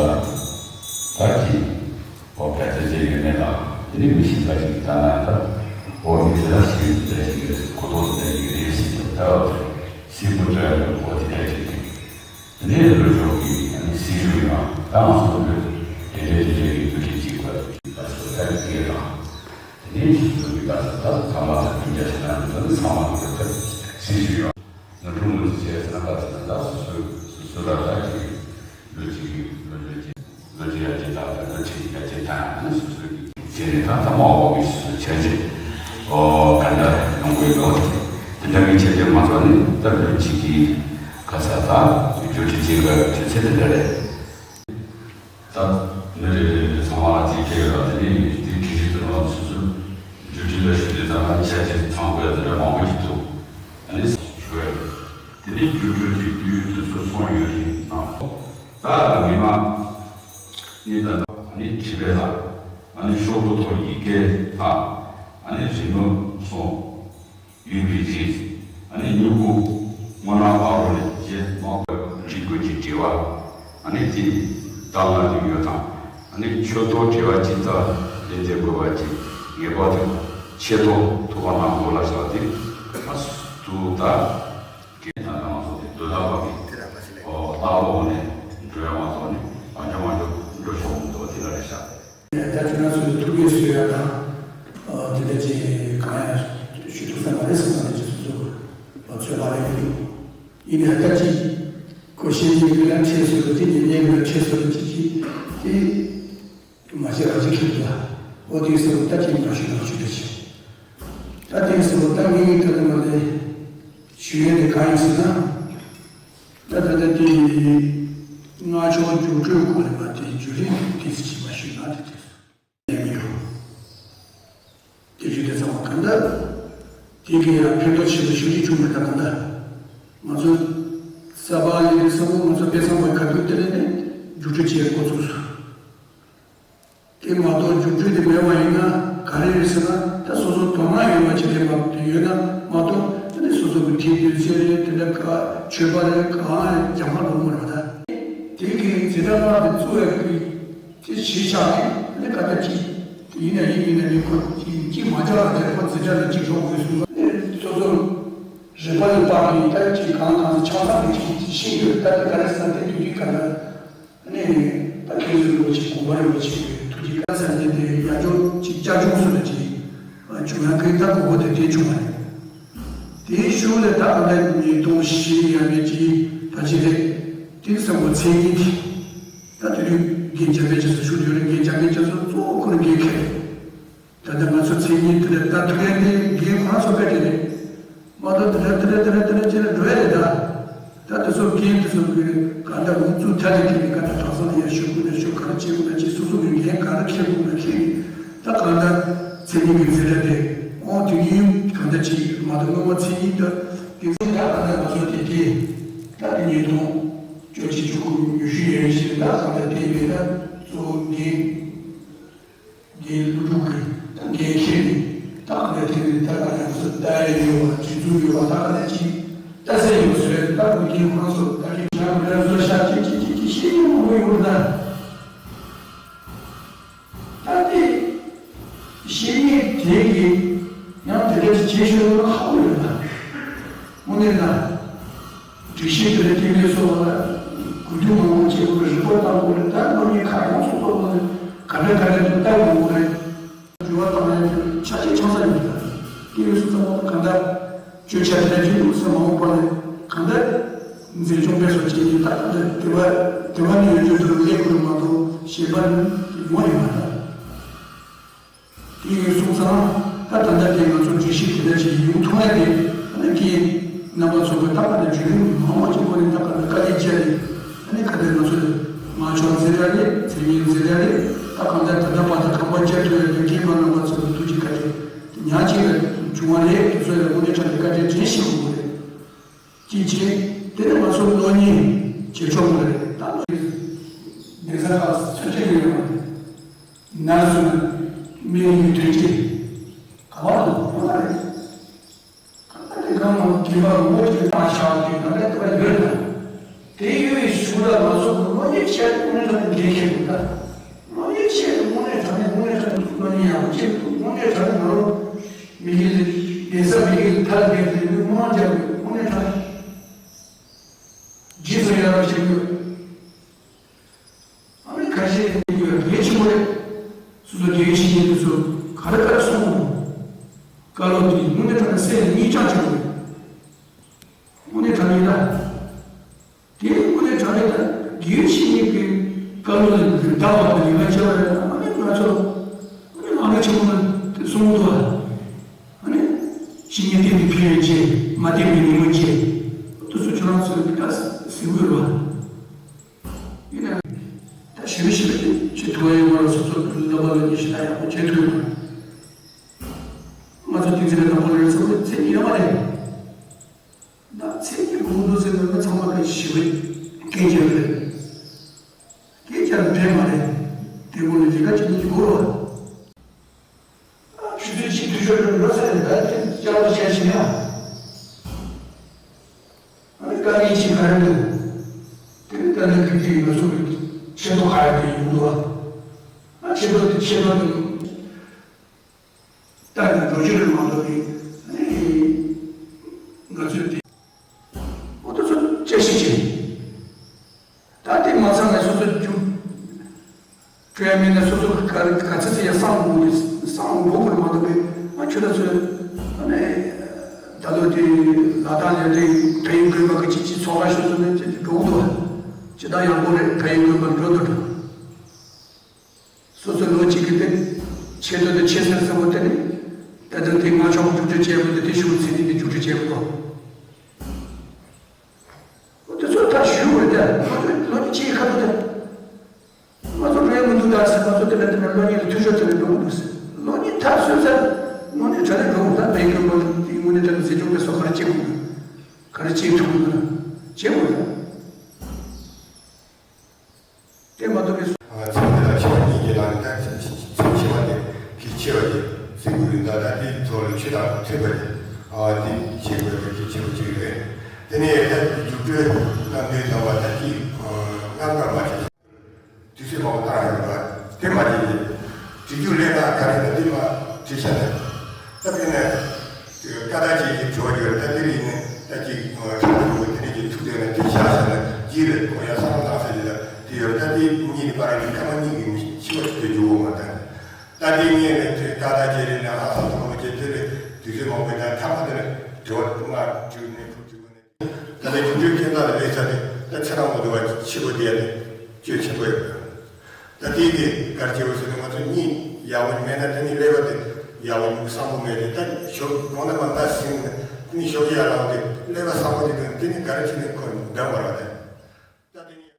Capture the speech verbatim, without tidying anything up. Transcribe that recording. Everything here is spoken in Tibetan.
ད་ཅི་འོ་བད་ཚལ་ཅན་ཡོད་མེད་དང་དེ་ནི་མི་ཤེས་པ་ཞིག་ལྟ་ན་ད་འོ་མི་དེ་ལ་ཤེས་ཡོན་དེ་འདྲ་ཞིག་རེད། གོ་རྟོགས་དེ་འདྲ་ཞིག་རེད་ཟེར་གྱི་ད་འོ་སྲིན་པོ་འདྲ་འོ་དེ་འདྲ་ཞིག་རེད། དེ་ནས་ལོ་ཆུང་གི་སྲིད་ཞུ་ཡང་ད་ང་ཚོ་ལོ་དེ་འདྲའི་དེ་འདྲའི་གི་དུས་དྲན་གཅིག་པ་ད་སོ་ད་སྐད་དང་དེ་ནས་ཤིག་ཏུ་གི་ད་ད་ཚང་མ་ད་མི་འཇའ་ཞིག་ན་ད་ཚང་མ་གི་ད་སྲིད་ཞུ་ཡང་ང་ཕྲུ་གུ་ཚོ་བྱས་ཟིན་ན་ད་ཚོ་ད་སོ་སོ་སོ་སོ་ད་ད་ཅིག་ལོ་གཅིག་གི་ལོ་ལོ་གཅིག་ལོ་གཅིག་ཡར་རྒྱས་དང་ལོ་གཅིག་ཡར་རྒྱས་དང་ནི་སོ་སོ་གི་བྱས་ནས་ད་ད་མ་འོག་གི་སོ་སོ་བྱས་རྗེས་ཨོ་ག་འདྲ་ཡོང་དགོས་ལོ་དེ་འདྲ་གི་བྱས་རྗེས་མ་ཚོགས་ནི་ད་ལོ་གཅིག་གི་ག་ས་ད་བརྒྱུད་འཕྲིན་ཅན་གི་དུས་ཚོད་དེ་འདྲ་རེད། ད་མི་རེ་རེ་རེ་ཚང་མ་ལ་གཅིག་ཁེལ་ཡོད་ལ་དེ་ནས་དེ་གི་གཞི་དུ་ནང་སོ་སོ་བརྒྱུད་འཕྲིན་ལ་ཞུགས་དུས་ཙམ་ལ་བྱས་རྗེས་ཚང་དགོས་དེ་འདྲ་མང་པོ་ཞིག་འདུག་ཨ་ནི་ཞུ་བས་དེ་ནས་བརྒྱུད་འཕྲིན་གྱི་དུས་དུས་ཚོད་སོང་ཡོད་རེད་ནང་། ད་མི་མང་གཉིས་དང་ཨ་ནི་བྲིས་པའི་ལ་ཨ་ནི་ཤོག་བུ་ཐོག་ཡི་གེ་དང་ཨ་ནི་རི་མོ་སོགས་ཡོད་པའི་རིགས་ཨ་ནི་སྨྱུ་གུ་སྔོ་ནག་བག་རོ་ལས་བྱེད་མ་དགོས་པར་བྲིས་དགོས་ཀྱི་དྲི་བ་ཨ་ནི་དེ་ལྟ་ལ་ལུས་ཡོད་དང་ཨ་ནི་ཆོས་ཐོག་དྲི་བ་ཇི་ལྟར་ལན་འདེབས་དགོས་པ་ཅིག་ངེས་པར་དུ་ཆེ་ཐོག་ཐུགས་ཁ་ནང་དགོས་ལ་བཞག་སྟེ་ཨ་སུ་ད། དེ་ལྟར་ང་ཚོ་དེ་འདོད་ལྷག་པ་གི་ཨོ་ལྟ་བ་འོ་ནས་འགྲོ་ཡ་མ་གཏོགས་ནི་བ་ཉོ་མ་ཉོ་འགྲོ་ཆོག་མི་འདུག་དེ་འདྲ་རེད་ཤག་ད་ཁྱོད་རང་ཚོའི་ཐུགས་རྗེ་གསོ་ཡ་དང་དེ་འདྲ་ཅིག་གང་ཡང་ཞུ་ཐུབ་ས་མ་རེད་ཟེར་ས་ནས་ཅིག་སོ་སོ་ཚོད་དཔག་རེད་འདུག་ཡིན་ནའི་ད་ཅིག་གོ་ཤེས་ཀྱི་མི་ལ་ཁྲེལ་སོ་སོ་ཅིག་ཉན་ཉན་མི་ལ་ཁྲེལ་སོ་སོ་ཅིག་ཅིག་དེ། མ་བྱས་རང་བྱས་ཁྱེར་འདུག་ལ། ཨོ་དེ་ཟེར་བ་ད་ཅིག་མ་ཞུ་རང་ཞུ་རེ་བྱས། ད་དེ་ཟེར་བ་ད་ངས་ངས་ད་ལྟ་མ་ལས་ཞུ་ཡས་དེ་གང་ཡིན་ཟེར་ན། ད་ད་ལྟ་དེ་སྔགས་ཕྱོགས་རྒྱུགས་སྤྲོད་སྐོར་ལ་མ་དེ་རྒྱུ་རིང་དེ་ཟེར་ཅིག་མ་ཞུས་ན་དེ་དེ་ཟེར་ཡས་མི་འགྲོ། དེ་རྒྱུ་དེ་ཚང་མ་གང་ལྟར། དེ་གི་ཡང་ཕན་ཐོགས་ཆེན་པོ་ཞུ་རྒྱུ་བྱུང་མེད་ད་གང་ལྟར། ང་ཚོ་ས་པ་ལས་རིགས་ས་བོ་ང་ཚོ་དཔེ་ཚང་བའི་ཁ་ཐུག་དེ་ལས་ནས་རྒྱུགས་སྤྲོད་བྱེད་འགོ་ཚུགས་སོང་། དེ་མ་གཏོགས་རྒྱུགས་སྤྲོད་དེ་མེད་པ་ཡིན་ན་ག་རེ་རེད་ཟེར་ན་ད་སོ་སོ་དོ་སྣང་ཡོད་པ་ཅིག་རེད་མ་ཡོད་ན་མ་གཏོགས་དེ་ནི་སོ་སོ་གི་དེ་དུས་ཚོད་རེད་དེ་འདྲ་ག་ཆོས་པ་རེད་གང་རེད་རྒྱག་མ་རུང་མ་རེད་ད། དེ་གི་འཛིན་གྲྭ་ལྔ་དེ་གཙོ་བའི་ཀུན་དེ་གཞི་ཆགས་ནས་དེ་ག་ད་ཅིག་ཡིན་ན་ཡིན་མིན་ན་མིན་ཁོ་ཅིག་མ་ཆགས་ལ་དེ་ཁོ་འཛིན་གྲྭ་ལ་ཅིག་རོགས་དགོས་གསུངས་ནས་སོ་སོ་རིག་པ་ལ་དཔག་ནས་ད་ཅིག་གང་གང་ཆགས་ས་མི་ཅིག་ཅིག་ཤེས་ཡོད་ད་དེ་ག་རེ་ཟེར་ན་དེ་དུས་དུས་ག་ལ། ནས་ད་མཁན་ཟུར་རིན་པོ་ཆེ་དགོངས་པ་རིན་པོ་ཆེ་གི་ཐུགས་རྗེ་བཀའ་ཚར་ནས་དེ་ཡར་འཇོག་ཅིག་བསྐྱར་སྦྱོང་སུ་ལ་ཅིག་བྱུང་ཡང་ཁོས་ད་དགོས་པ་དེ་དེ་བྱུང་བ་རེད། དེའི་གཞུག་ལ་ད་ག་ལ་ཉིས་སྟོང་བཞི་ཡར་མེད་ཅིག་ད་ཅི་རེད། དེ་བསམ་པ་མཚན་ཉིད་དེ་ད་དེ་དུས་རྒན་འཇམ་དཔལ་རྒྱ་མཚོ་ཞུ་དུས་རེད་རྒན་འཇམ་དཔལ་རྒྱ་མཚོ་གཙོ་བོ་ཁོ་རང་རྒན་མཁས་རེད། ད་ལྟ་ང་ཚོ་མཚན་ཉིད་དེ་ལ་ལྟ་ཐུབ་མཁན་དེ་རྒན་ཁོ་རང་ཚོ་དཔེ་དེ་རེད། མ་གཏོགས་དེ་འདྲ་དེ་འདྲ་དེ་འདྲ་དེ་འདྲ་བྱས་ནས་འགྲོ་ཡ་རེད་ད། ད་དེ་ཚོ་རྒན་དེ་ཚོ་གི་ག་འདྲ་འུ་ཚུགས་ཐ་དེ་གི་ག་འདྲ་གྲྭ་ཚང་ལ་ཡར་ཞུ་དགོས་ན་ཞུ་ག་རེ་བྱེད་དགོས་ན་བྱེད་སོ་སོ་གི་འགན་ག་རེ་འཁྱེར་དགོས་ན་འཁྱེར་ནས་ད་གང་ལྟར་མཚན་ཉིད་ཀྱི་འཛིན་གྲྭ་དེ་ཨོ་དེ་གི་ཡུམ་གང་འདྲ་བྱེད་ཀྱི་མ་གཏོགས་སྔོན་མ་མཚན་ཉིད་དུ་དེ་ཚོ་ད་གང་ལྟར་ང་ཚོ་དེ་གི་ད་དེ་ཉིས་སྟོང་བཅོ་གཅིག་བཅུ་དགུ་ཉི་ཤུ་ཡན་ཞིག་ད་གང་ལྟར་དེ་ཡིན་ན་གཙོ་བོ་འགན། རྒན་སློབ་ཕྲུག་གི་ད་འགན་འཁྱེར་ནས་ད་ག་ནས་དེ་ནས་ད་ག་ནས་སུ་ལྟ་ཡ་ཡོད་པ་སྒྲིག་འཛུགས་ཡོད་པ་ད་ག་ནས་ཅིག་ལྟ་ས་ཡོད་ཟེར་ད་ག་རྒན་ཁོང་ཚོ་ད་གིན་ཞག་མི་ལ་བཟོ་ཤག་ཅིག་ཅིག་ཅིག་ཅིག་ཤེས་ཡོན་མང་པོ་ཡོད་ད། ད་དེ་ཤེས་ཡོན་དེ་གི་ཡང་དེ་འདྲ་ཅིག་བྱེད་ཤེས་ཡོན་ཧ་གོ་ཡོད་ད། དངོས་གནས་ན། སྒྲིག་གཞི་དེ་ལ་བརྟེན་ནས་སོང་བ་ལ་གུས་འདུད་མང་པོ་བྱེད་དགོས་རེད་རིམ་པ་བཏང་དགོས་རེད་ད་སློབ་གཉེར་ཁག་ཡོངས་སུ་རྫོགས་པ་ལ་ག་འདྲ་ག་འདྲ་དུ་བལྟ་དགོས་རེད། འགྱུར་བ་བཏང་ཡ་དེ་ཆ་ཤས་ཆང་ས་ཡོད་རེད་ད། དེ་ཡོད་སུ་ཚང་མ་གང་ལྟར་བརྗོད་བྱ་དེ་འདྲ་བརྗོད་འདུག་ས་མ་འོངས་པ་ལ་གང་ལྟར་འཛིན་སྐྱོང་སྤེལ་གསུམ་བྱེད་ཀྱི་ད་གང་ལྟར་དེ་བ་དེ་བ་ནི་ཡོད་རྒྱུ་དུ་སླེབས་དགོས་རེད་མ་གཏོགས་གཞན་པ་ནི་ཡོང་བ་ཡོད་མ་རེད། དེ་ཡིན་སོང་ཙང་ད་ད་ལྟ་དེ་ང་ཚོ་སྒྲིག་གཞི་དེ་འདྲ་ཞིག་ཡོང་ཐུབ་ཡ་དེ་ཨ་ནི་ཁྱེད་རྣམ་པ་ཚོ་གི་ད་ག་ནས་བརྒྱུད་རིམ་མང་པོ་ཅིག་སྐོར་ནས་ད་ག་ནས་བཀའ་ལན་བཅར་ནས་ཨ་ནི་ག་དེ་ང་ཚོ་ལ་ང་ཆོག་འཛིན་གྲྭ་རེད་མཚན་ཉིད་འཛིན་གྲྭ་རེད་ད་གང་ལྟར་ད་ལྟ་བར་དུ་ཁང་པ་བཅར་ཐུབ་ཡ་དེ་རྒན་པ་རྣམ་པ་ཚོ་གི་ཐུགས་རྗེ་བཀའ་དྲིན་ཉག་གཅིག་ལ་བྱུང་བ་རེད་དེ་ཚོ་ལ་དངོས་གནས་དྲང་གནས་བཀའ་དྲིན་དྲན་ཤེས་དགོས་རེད། ཅི་བྱེད། དེ་ནི་ང་ཚོ་གློག་བརྙན་བྱེད་ཆོག་མ་རེད་ད་ལོ་ཡིན། གདན་ས་ཁག་ཚུད་ཆེད་ཡོད་མ་རེད། ན་སོ་མི་ཡི་དོན་གྱི་ག་བ་དུ་ཡོད་མ་རེད། གང་ལྟར་དེ་གང་མང་དགེ་བ་ངོ་བོ་ཅིག་བཏང་བཞག་པ་ཅིག་གང་ལྟར་དེ་བ་ཡོད་ན། དེ་ཡོད་པའི་ཤུགས་ལ་ང་ཚོ་གློག་བརྙན་བྱས་ཏེ་ངོ་ཚ་ནས་འགན་ དྲང་ནས་ང་རང་མི་གི་ལས་ས་མི་གི་ཐར་བསྡད་དེ་མི་མང་རྒྱབ་དགོས། དངོས་གནས་དྲང་ནས་རྗེས་སུ་ཡར་ར་བྱེད་དགོས། ཨ་ནི་ཁ་ཤས་ཡོད་རེད། ཆེན་པོ་རེད། སོ་སོ་དགེ་བའི་བཤེས་གཉེན་དེ་ཚོ་ག་རེ་ག་རེ་གསུངས་འདུག། བཀའ་སློབ་དེ་དངོས་གནས་དྲང་གནས་སེམས་ལ་གཉིད་རྐྱང་བྱེད་དགོས། དངོས་གནས་དྲང་གནས་ད། དེ་དངོས་གནས་དྲང་གནས་ད་དགེ་བའི་བཤེས་གཉེན་གྱི་བཀའ་སློབ་ལ་བདག་པ་དང་ཉེས་པ་བྱས་པ་རེད། ཨ་ནི་ང་ཚོ་ཨ་ནི་བླ་མ་ཆེན་པོ་ལ་དེ་གསུངས་འདུག་བ། ཨ་ནི་བཤེས་གཉེན་བསྟེན་པའི་ཕན་ཡོན་བརྗེད། མ་བསྟེན་པའི་ཉོན་མོངས་བརྗེད། དེ་ཚོ་ཁྱོད་རང་ཚོས་ད་ཟེར་དགོས་རེད་བ། ཡིན་ན་ད་ཞི་བའི་ཞི་བའི་ཆེད་དུ་ཡོད་པ་ལ་སོ་སོ་ལོ་པ་ལོ་ཉི་ཤུ་ད་ཡག་པོ་བྱེད་ཐུབ་ཡོད་པ། ང་ཚོ་དེ་ཚེ་ལ་དང་པོ་ལ་ཚོགས་པའི་མཚན་ཉིད་ཡོད་མ་རེད། ད་མཚན་ཉིད་དགོས་འདུག་ཟེར་ན་མི་ཚང་མ་གི་ཞི་བའི་སྐད་ཆ་རེད། སྐད་ཆ་ལ་འབྲེལ་མ་རེད། དེ་དགོས་ན་ལས་ཀ་བྱེད་མི་དགོས་རོགས། ཆུ་ཚོད་གཅིག་དུས་ཚོད་ལ་ལོ་ས་རེད། ད་དེ་ཅག་ལ་བཤད་ཤེས་ཡ། ཨ་ནི་དཀའ་ངལ་ཅིག་ག་རེ་འདུག། དེ་ནི་ད་ནི་གུས་ཀྱི་ཡིན་པ་སོགས་ཀྱི་ཆེ་མཐོང་ག་རེ་འདུག་ཡོང་འདུག་བ། ཨ་ཆེ་མཐོང་དེ་ཆེ་མཐོང་དེ་ལྟ་ན་འགྲོ་རྒྱུ་རེད་མ་གཏོགས་ཏེ་ཨ་ནི་ང་ཚོས་དེ་འོ་དེ་ཚོ་དཔྱད་ཞིབ་བྱེད། ད་དེ་མ་ཚང་ནས་སོ་སོ་རྒྱུ་སྤྲོད་ཡ་མེད་ན་སོ་སོ་ག་ག་ཚོད་ཚོད་ཡ་བསམ་དགོས་ནས་བསམ་དགོས་དགོས་མ་གཏོགས་པས། ང་ཁྱོད་ལ་ཚོད་ཨ་ནི་ད་ལོ་དེ་ལ་དྭགས་ལས་རིང་ཕན་ཡོན་དགོན་པ་གི་ཅི་ཅི་ཚོགས་ཁག་ཤོད་ཚོད་ནས་ཅི་ཅི་འགྲོ་གི་འདུག་བ། ཅི་ད་ཡག་པོ་རེད། ཕན་ཡོན་དགོན་པ་འགྲོ་འདུག་འགྲོ། སོ་སོའི་ལོ་གཅིག་གི་སྟེང་ཆེད་དོན་དེ་ཆེ་སར་བསམ་བློ་བཏང་ནས་ད་དུང་དེ་ང་ཆོག་མཇུག་སྒྲིལ་བྱས་པ་དེ་དེ་ཤུགས་ཚད་ཐིག་གི་མཇུག་སྒྲིལ་བྱས་པ་དང་། འོ་དེ་ཚོ་ད་ཞུ་བ་དེ་ང་ཚོ་ལོ་གཉིས་ཕྱིན་ཁ་ཐུག་དེ་ང་ཚོ་འགྲོ་ཡ་མི་འདུག་ད་ཟེར། ང་ཚོ་དེ་འདྲ་དེ་འདྲ་ལོ་གཉིས་ལ་འཐུས་ཤོར་དེ་འདྲ་འགྲོ་གི་འདུག་ཟེར། ལོ་གཉིས་ཐར་སོང་ཟེར། དངོས་གནས་དྲང་གནས་འགྲོ་དགོས། ད་བོད་ཀྱི་དངོས་གནས་དྲང་གནས་ཟེར་ཆོག་པའི་སོ་ག་རེ་བྱེད་དགོས། ག་རེ་བྱེད་ཐུབ་ཀྱི་འདུག་ན་བྱེད་དགོས་རེད། དེ་མ་གཏོགས་པའི་སུ། ཚིག་འདི་ལ་ཆེ་བ་གཉིས་ཀྱི་ནང་ནས་ད་ཚིག་ཆེ་བ་དེ་གལ་ཆེ་བ་དེ་ཟེར་དགོས་རེད། ད་ད་དེའི་ཐོག་ལ་ཆོས་དང་མཐུན་པ་དེ་ཨ་དེ་བྱེད་དགོས་པའི་གལ་ཆེ་བ་གཅིག་རེད། དེ་ནས་ད་རྒྱུགས་སྤྲོད་གནང་དུས་ཙམ་པ་ད་ཅིག་རྣམ་དཀར་མ་བྱེད། དུས་ཚོད་མང་པོ་བཏང་ཡོད་པ་དེ་མ་བྱེད་ཀྱི། བྲིས་རྒྱུགས་ལས་ཀ་ག་རེ་ད་དེ་མ་བྲིས་ཚར་ནས་ད་དེ་ནས། དེ་ཀ་ད་ཅིག་གི་དྲི་བ་ཡོད་རེད། ད་དེ་རིང་ནས་ད་ཅིག་ཁྲག་ཁྲག་གི་དེ་རིང་གི་ཐུག་དེ་ནས་དེ་བཞག་བཞག་ན་རྗེས་ལ་ཁོ་ཡང་བསམ་བློ་བཏང་ས་ཡིན་ལ་དེ་ཡོད་རེད། ད་དེ་གཉིས་ཀྱི་བར་གྱི་སྐར་མ་གཉིས་ཀྱི་འཆི་བ་ཞིག་དེ་འཇུག་འོང་བ་དང་། ད་དེ་གཉིས་ནས་དེ་ཀ་ད་ཅིག་རེད་ནས་ཨ་ས་ཐོག་མ་ཅིག་དེ་རེད། དུས་ཚོད་མང་པོའི་ནང་ཐ་མ་དེ་ནས་དྲི་བ་ལྔ་དྲུག་ནས་ཕུར་དྲུག་ནས། ད་ལྟ་རྒྱུ་འབྲས་ཁྱད་མཚར་ལ་སླེབས་ཚར་ཏེ་ད་ཚེ་རིང་པོ་འདུག་བ་ཕྱི་པོ་བསྡད་ནས་སྐྱོན་ཆེན་པོ་ཡོད། ད་དེ་གི་གར་སྐྱེ་བོ་ཟེར་ནས་ང་ཚོ་གཉིད་ཡག་པོ་མེད་ན་དེ་ནི་ཀླད་པ་དེ་ཡག་པོ་བསམ་བློ་མེད་དེ་ད་ཞོགས་དགོང་དག་མ་འདའ་ཟིན་ནས་དེ་ནི་ཞོགས་ཀྱི་ཡར་ལངས་ཏེ་ཀླད་པ་བསམ་བློ་དེ་དོན་དེ་ནི་ག་རེ་བྱས་ནས་ཁོ་འདམ་བར་བ་དེ།